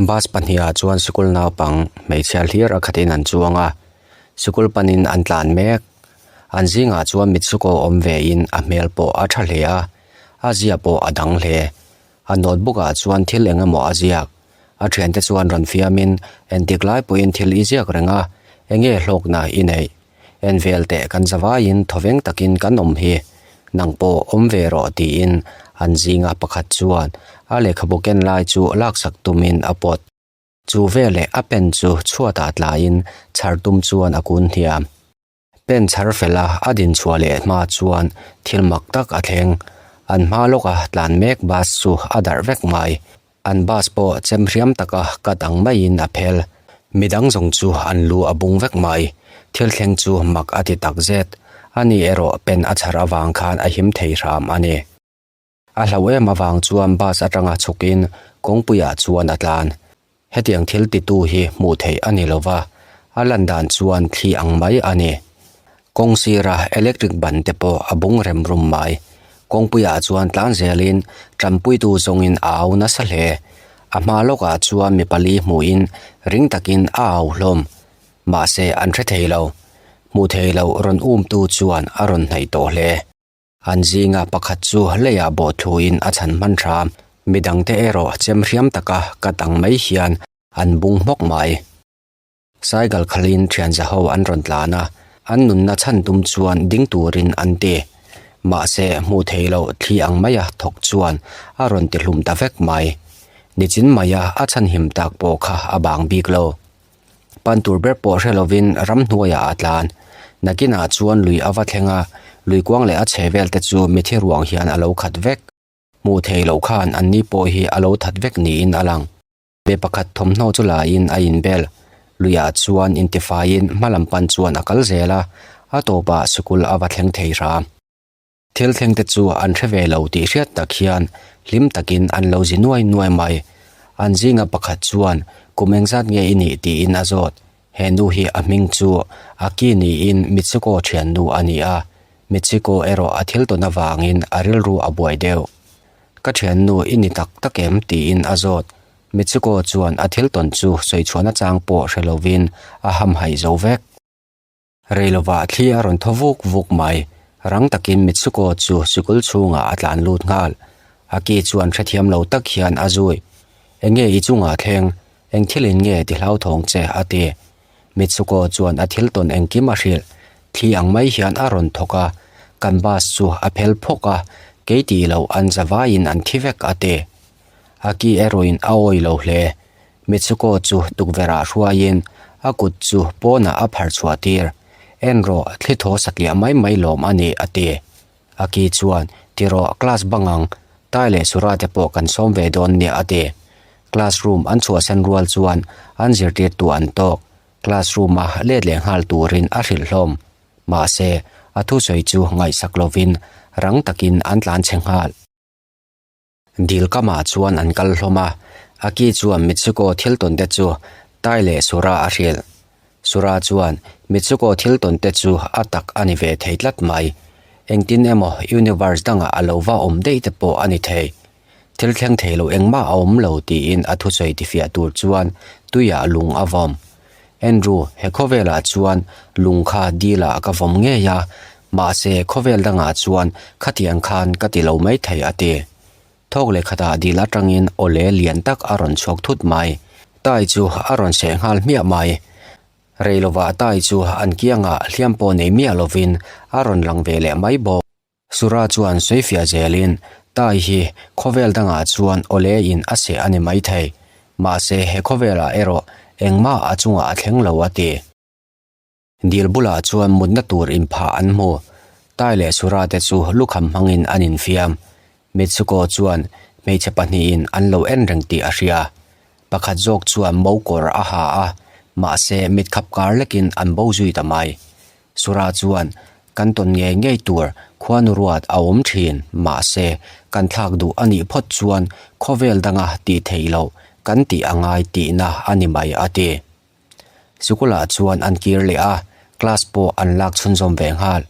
Bus pahnihah chuan sikul naupang hmeichhia hlir a khatin an chuang a sikul panin an tlan mek an zingah chuan mitsuko awm ve in a hmel pawh a tha hle a a zia pawh a dang hle a notebook ah chuan thil eng emaw a ziak a thiante chuan rawn fiamin entik lai pawhin thil i ziak reng a enge hlawkna i neih en vel teh kan zavaiin thawveng takin kan awm hi nang pawh awm ve rawh tiin an zinga pakhat chuan a lehkhabu ken lai chu laksak tumin a pawt. Chu veleh a pen chu chhuatah tlaiin chhar tum chuan a kun hniam. Pen chhar fela a din chhuah leh hma chuan thil mak tak a thleng. An hma lawka tlan mek bus chu a darh vek mai. An bus pawh chem hriam taka cut ang maiin a phel. Midang zawng chu an lu a bung vek mai. Thil thleng chu mak a ti tak zet. Ani erawh pen a chhar avang khan a him thei hram a ni. A hlauh em avang chuan bus atanga chhukin kawngpuiah chuan a tlan. Hetiang thil titu hi hmuh theih a ni lova, a lan dan chuan thli ang mai a ni. Kawng sira electric ban te pawh a bung rem rum mai. Kawngpuiah chuan tlan zelin tanpuitu zawngin a au nasa hle. A hma lawkah chuan mi pali hmuhin ring takin a au hlawm. Mahse an hre thei lo. Hmuh thei lo rawn umtu chuan a rawn hnaih tawh hle. An zinga pakhat chu leiah bawh thuin a chhan hman hram. Midangte erawh chem hriam taka ka dang mai hian an bung hmawk mai. Cycle khalin thianza ho an rawn tlan a, an nunna chhan tum chuan ding turin an ti. Mahse, hmuh theih loh thli ang maia thawk chuan a rawn ti hlum ta vek mai. Nichin maia a chhanhim tak pawh kha a bang bik lo. Pan tur ber pawh hre lovin ramhnuaiah a tlan. Nakinah chuan lui a va thleng a, lui kuang leh a chhe vel te chu mithi ruang hian a lo khat vek. Hmuh theih loh khan anni pawh hi a lo that vek niin a lang. Mi pakhat thawmhnaw chu laiin a inbel. Luiah chuan intifaiin hmalam pan chuan a kal zel a, a tawpah sikul a va thleng thei hram. Thil thleng te chu an hre ve lo tih hriat tak hian hlim takin an lo zi nuai nuai mai. An zinga pakhat chuan kum engzat nge i nih tiin a zawt. He nu hi a hming chu Aki niin Mitsuko thiannu a ni a, Mitsuko erawh a thil tawn avangin a rilru a buai deuh. Ka thiannu i ni tak tak em? tiin a zawt. Mitsuko chuan a thil tawn chu sawichhuahna chang pawh hre lovin a hamhaih zo vek. Rei lovah thli a rawn thaw vuk vuk mai. Rang takin Mitsuko chu sikul chhungah a tlan lut nghal. Aki chuan hrethiam lo tak hian a zui. Enge i chungah thleng? Eng thilin nge ti hlauthawng che? a ti. Mitsuko chuan a thil tawn engkim a hrilh. Thli ang mai hian a rawn thawk a, kan bus chu a phel phawk a, kei tih loh an zavaiin an thi vek a ti. Aki erawhin a awi lo hle. Mitsuko chu tukverhah hruaiin a kut chu pawnah a phar chhuah tir. En rawh, thli thaw satliah mai mai lawm a ni, a ti. Aki chuan, Ti rawh, class bang ang, Tai leh Sura te pawh kan sawm ve dawn nia, a ti. Classroom an chhuahsan rual chuan an zirtirtu an tawk. Classroom-a let leh nghal turin a hrilh hlawm. Mahse, a thusawi chu ngaihsak lovin rang takin an tlan chhe nghal. Dil kamah chuan an kal hlawm a, Aki chuan Mitsuko thil tawn te chu Tai leh Sura a hrilh. Sura chuan Mitsuko thil tawn te chu a tak a ni ve thei tlat mai. Engtin emaw universe dangah a lo va awm daih te pawh a ni thei. Thil thleng thei lo engmah a awm lo tiin a thusawi tifiah tur chuan tuiah lung a vawm. Andrew, he khawvelah chuan lung kha dilah ka vawm ngei a, mahse khawvel dangah chuan khatiang khan ka ti lo mai thei a ti. Thawk leh khatah dil atangin awle lian tak a rawn chhuak thut mai. Tai chu a rawn seh nghal hmiah mai. Rei lovah tai chu an kiangah hliam pawh nei miah lovin a rawn lang ve leh mai bawk. Sura chuan sawifiah zelin, Tai hi khawvel dangah chuan awle in a seh a ni maithei. Mahse he khawvelah erawh engmah a chungah a thleng lo a ti. Dil bulah chuan mutna tur inphah an hmu. Tai leh Sura te chu lukham hmangin an infiam. Mitsuko chuan hmeichhe pahnihin an lo en reng tih a hria. Pakhat zawk chuan mo kawr a ha a, mahse mitkhap kar lekin an bo zui ta mai. Sura chuan, Kan tawn ngei ngei tur khuanu ruat a awm thin, mahse, kan thlak duh a nih phawt chuan khawvel danga tih theih loh kan tih a ngai tihna a ni mai a ti. Sikulah chuan an kir leh a, class pawh an lak chhunzawm ve nghal.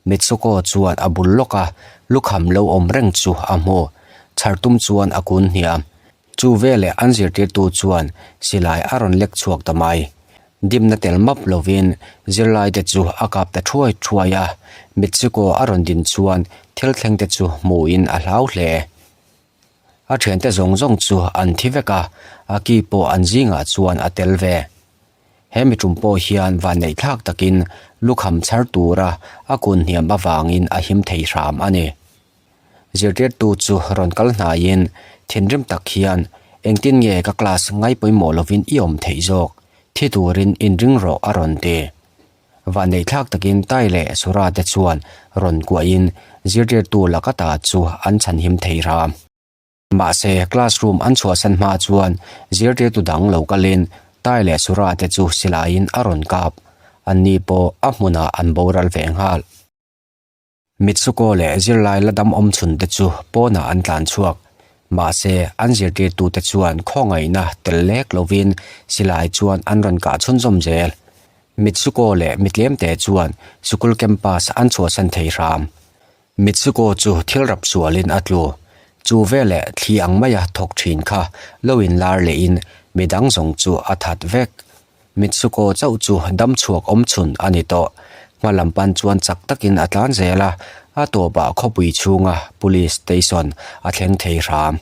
Mitsuko chuan a bul lawk a, lukham lo awm reng chu a hmu. Chhar tum chuan a kun hniam. Chu veleh an zirtirtu chuan silai a rawn lek chhuak ta mai. Dimna tel map lovin zirlaite chu a kap ta thuai thuai a, Mitsuko a rawn din chuan thil thlengte chu hmuhin a hlau hle. A thiante zawng zawng chu an thi vek a, Aki pawh an zingah chuan a tel ve. He miṭum pawh hian vanneih thlak takin lukham chhar tura a kun hniam avangin a him thei hram a ni. Zirtirtu chu rawn kal hnaiin thinrim tak hian, Engtin nge ka class ngai pawimawh lovin i awm theih zawk? Thi turin inring rawh a rawn ti. Vanneih thlak takin Tai leh Sura te chuan rawn kuahin zirtirtu laka ta chu an chhanhim thei hram. Mahse, classroom an chhuahsan hma chuan zirtirtu dang lo kalin Tai leh Sura te chu silaiin a rawn kap. Anni pawh a hmunah an boral ve nghal. Mitsuko leh zirlai la dam awm chhun te chu pawnah an tlan chhuak. Mahse, an zirtirtute chuan khawngaihna tel lek lovin silai chuan an rawn kah chhunzawm zel. Mitsuko leh mi tlemte chuan sikul campus an chhuahsan thei hram. Mitsuko chu thil rap sualin a tlu. Chu veleh thli ang maia thawk thin kha lo inlar lehin midang zawng chu a that vek. Mitsuko chauh chu dam chhuak awm chhun a ni tawh. Hma lam pan chuan chak takin a tlan zel a, a tawpah khawpui chhunga Police Station a thleng thei hram.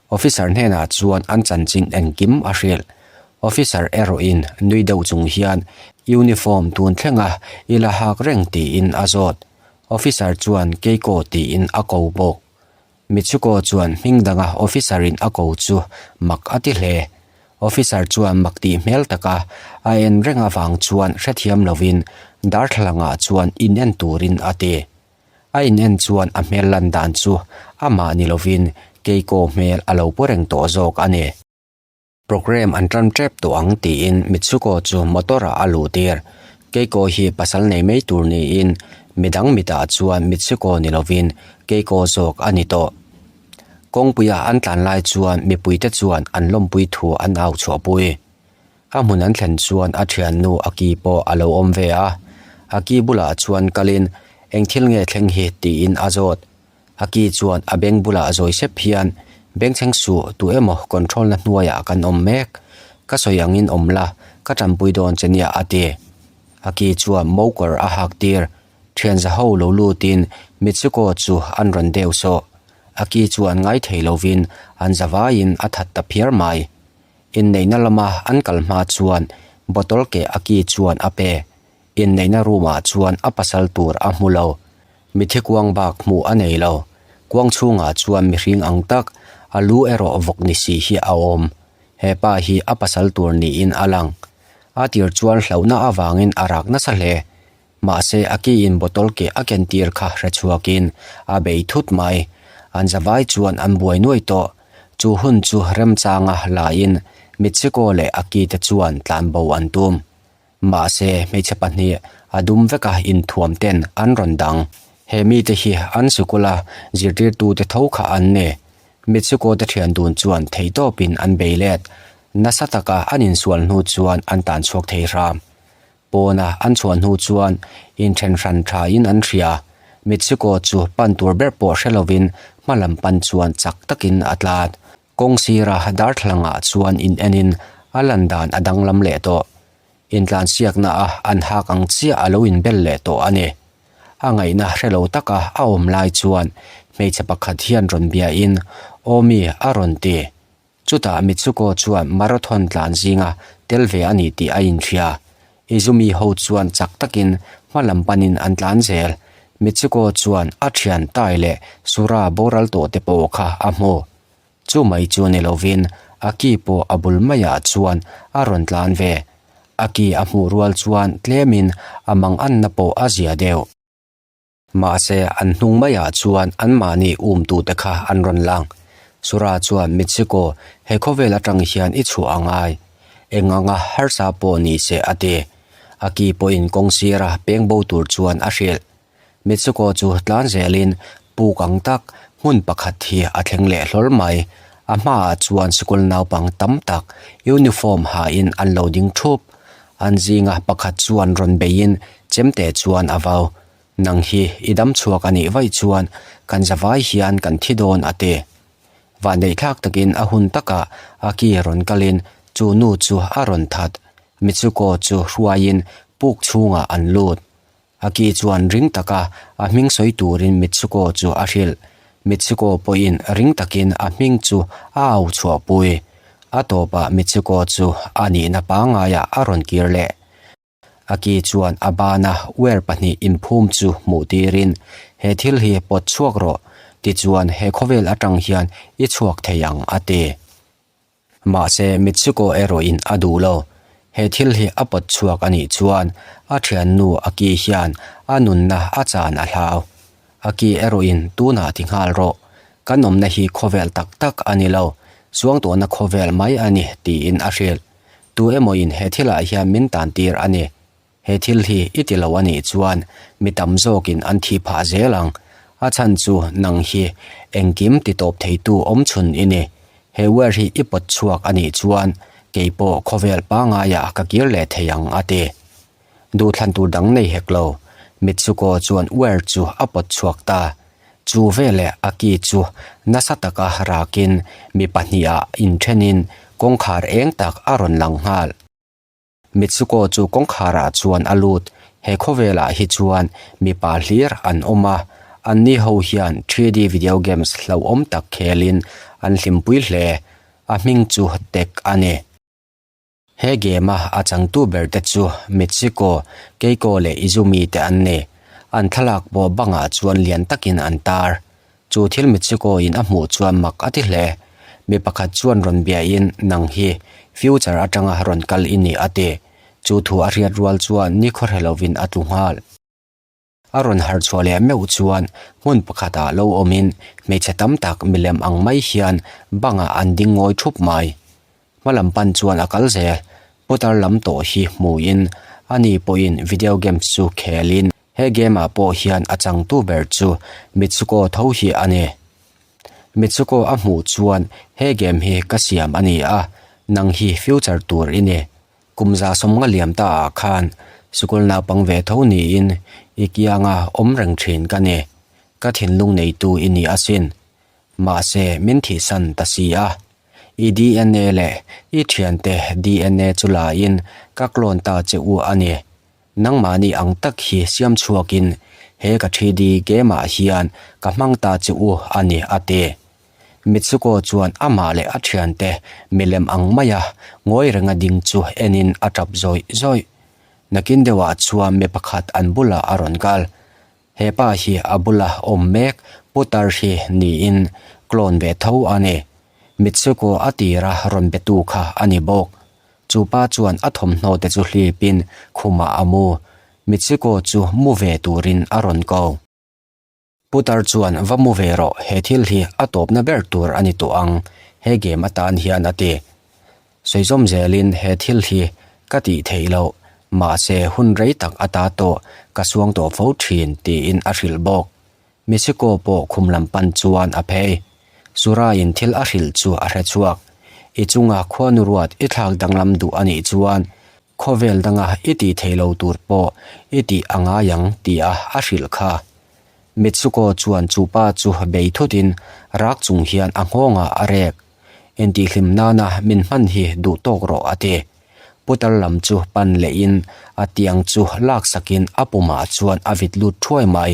Officer hnenah chuan an chanchin engkim a hrilh. Officer erawhin nui deuh chung hian uniform tun thlenga i la hak reng tiin a zawt. Officer chuan Keiko tiin a ko bawk. Mitsuko chuan hming danga officer in a ko chu mak a ti hle. Officer chuan mak tih hmel taka a en reng avang chuan hrethiam lovin darthlalang ah chuan in en turin a ti. A in en chuan a hmel lan dan chu amah ni lovin Keiko hmel a lo pu reng tawh zawk a ni. Programme an tan tep tawh ang tiin Mitsuko chu motor ah a luh tir. Keiko hi pasal nei mai tur niin midang mitah chuan Mitsuko ni lovin Keiko zawk a ni tawh. Kawngpuia an tlan lai chuan mipuite chuan an lawmpui thu an au chhuahpui. A hmun an thlen chuan a thiannu Aki pawh a lo awm ve a. Aki bulah chuan kalin eng thil nge thleng hi tiin a zawt. A ki chuan a beng bulah zawi sep hian, Bengchheng suh, tu emaw control na hnuaiah kan awm mek. Ka sawi angin awm la, ka tanpui dawn che nia a ti. A ki chuan mokawr a hak tir. Thian zaho lo lutin Mitsuko chu an rawn deuh sawh. A ki chuan ngai thei lovin an zavaiin a that ta phiar mai. Inneihna lama an kal hma chuan bottle keh a ki chuan a pe. Inneihna room ah chuan a pasal tur a hmu lo. Mithi kuang bak hmuh a nei lo. Kuang chhungah chuan mihring ang tak, a lu erawh vawk ni si hi a awm. He pa hi a pasal tur niin a lang. A tir chuan hlauhna avangin a rak nasa hle. Mahse a kiin bottle keh a ken tir kha hre chhuakin a bei thut mai. An zavai chuan an buai nuai tawh. Chu hun chu remchanga laiin Mitsuko leh a kite chuan tlanbo an tum. Mahse, hmeichhe pahnih a dum veka inthuam ten an rawn dang. He mite hi an sikula zirtirtute tho kha an ni. Mitsuko te thian dun chuan theihtawpin an bei let. Nasa taka an insual hnu chuan an tan chhuak thei hram. Pawna an chhuah hnu chuan inthen hran thain an hria. Mitsuko chu pan tur ber pawh hre lovin hma lam pan chuan chak takin a tlan. Kawng sira darthlalangah chuan in enin a lan dan a danglam leh tawh. Intlansiakna a an hak ang chiah a lo inbel leh tawh a ni. A ngaihna hre lo taka a awm lai chuan hmeichhe pakhat hian rawn biain, Aw mi a rawn ti. Chutah Mitsuko chuan marathon tlan zinga tel ve a ni tih a inhria. Izumi ho chuan chak takin hma lam panin an tlan zel. Mitsuko chuan a thian Tai leh Sura boral tawh te pawh kha a hmu. Chu mai chu ni lovin Aki pawh a bul maiah chuan a rawn tlan ve. Aki a hmuh rual chuan tlemin a manganna pawh a zia deuh. Mahse, an hnung maiah chuan anmahni umtute kha an rawn lang. Sura chuan, Mitsuko, he khawvel atang hian i chhuah a ngai. Eng anga harsa pawh ni se a ti. A ki pawhin kawng sira peng bo tur chuan a hrilh. Mitsuko chu tlan zelin puk ang tak hmun pakhat hi a thleng leh hlawl mai. A hmaah chuan sikul naupang tam tak uniform hain an lo ding thup. An zinga pakhat chuan rawn beiin chemte chuan a vau. Nang hi i dam chhuak a nih vaih chuan kan zavai hian kan thi dawn a ti. Vahneih thlak takin a hun takah Aki rawn kalin chu nu chu a rawn that. Mitsuko chu hruaiin puk chhungah an lut. Aki chuan ring taka a hming sawi turin Mitsuko chu a hrilh. Mitsuko pawhin ring takin a hming chu a au chhuahpui. A tawpah Mitsuko chu a nihna pangaiah a rawn kir leh. Aki chuan a bana uer pahnih inphum chu hmuh tirin, He thil hi pawt chhuak rawh, tichuan he khawvel atang hian i chhuak thei ang, a ti. Mahse, Mitsuko erawhin a duh lo. He thil hi a pawt chhuak a nih chuan a thiannu Aki hian a nunna a chan a hlau. Aki erawhin tunah ti nghal rawh. Kan awmna hi khawvel tak tak a ni lo, suangtuahna khawvel mai a ni tiin a hrilh. Tu emawin he thilah hian min tan tir a ni. He thil hi i ti lo a nih chuan mi tam zawkin an thi phah zel ang. A chhan chu nang hi engkim ti tawp theitu awm chhun i ni. He wire hi i pawt chhuak a nih chuan kei pawh khawvel pangaiah ka kir leh thei ang a ti. Duhthlan tur dang nei hek lo. Mitsuko chuan wire chu a pawt chhuak ta. Chu veleh a ki chu nasa taka rakin mi pahnihah inthenin kawngkhar eng tak a rawn lang nghal. Mitsuko chu kawngkharah chuan a lut. He khawvelah hi chuan mipa hlir an awm a, anni ho hian 3D video games hlauhawm tak khelin an hlimpui hle. A hming chu Tek a ni. He game-a a changtu ber te chu Mitsuko, Keiko leh Izumi te an ni. An thlalak pawh bangah chuan lian takin an tar. Chu thil Mitsuko-in a hmuh chuan mak a ti hle. Mi pakhat chuan rawn biain, Nang hi future atanga rawn kal i ni a ti. Chu thu a hriat rual chuan ni khawhre lovin a tlu nghal. A rawn harh chhuah leh meuh chuan hmun pakhatah lo awmin hmeichhe tam tak milem ang mai hian bangah an ding ngawi thup mai. Hma lam pan chuan a kal zel. Putar lam tawh hi hmuin ani pawhin video games chu khelin He game ah pawh hian a changtu ber chu Mitsuko tho hi a ni. Mitsuko a hmuh chuan he game hi ka siam a ni a, nang hi future tur i ni. Kum za sawmnga liam ta ah khan sikul naupang ve tho niin i kianga awm reng thin ka ni. Ka thinlung neitu i ni asin. Mahse min thihsan ta si a. I DNA leh i thiante DNA chu la in ka clone ta che u a ni. Nangmahni ang tak hi siam chhuakin he ka 3D game-ah hian ka hmang ta che u a ni, a ti. Mitsuko chuan amah leh a thiante milem ang maia ngawi renga ding chu enin a tap zawih zawih. Nakin deuhah chuan mi pakhat an bulah a rawn kal. He pa hi a bula awm mek putar hi niin clone ve tho a ni. Mitsuko a tira rawn betu kha a ni bawk. Chu pa chuan a thawmhnaw te chu hlipin khumah a mu. Mitsuko chu mu ve turin a rawn ko. Putar chuan va mu ve rawh, he thil hi a tawpna ber tur a ni tawh ang, he game atan hian a ti. Sawi zawm zelin he thil hi ka tih theih loh, mahse hun rei tak ata tawh ka suang tawh fo thin tiin a hrilh bawk. Mexico pawh khum lam pan chuan a phei. Suraiin thil a hrilh chu a hre chhuak. I chunga khuanu ruat i thlak danglam duh a nih chuan khawvel danga i tih theih lo tur pawh i tih a ngai ang tia a hrilh kha. Mitsuko chuan chu pa chu bei thutin rak chung hian a nghawngah a rek. Intihhlim nana min hman hi duh tawk rawh a ti. Putar lam chu pan lehin a tiang chu laksakin a pumah chuan a vit lut thuai mai.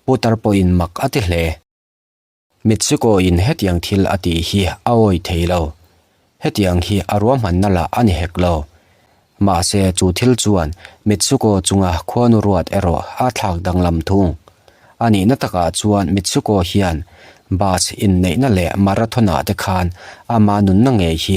Putar pawhin mak a ti hle. Mitsuko-in hetiang thil a tih hi a awi thei lo. Hetiang hi a ruahmanna lah a ni hek lo. Mahse chu thil chuan Mitsuko chunga khuanu ruat erawh a thlak danglam thung. A nihna takah chuan Mitsuko hian bus inneihna leh marathon-ah te khan ama nunna ngei hi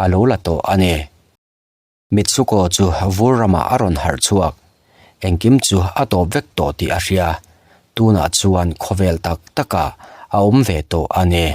a lo la tawh a ni. Mitsuko chu vur ramah a rawn harh chhuak. Engkim chu a tawp vek tawh tih a hria. Tunah chuan khawvel tak takah a awm ve tawh a ni.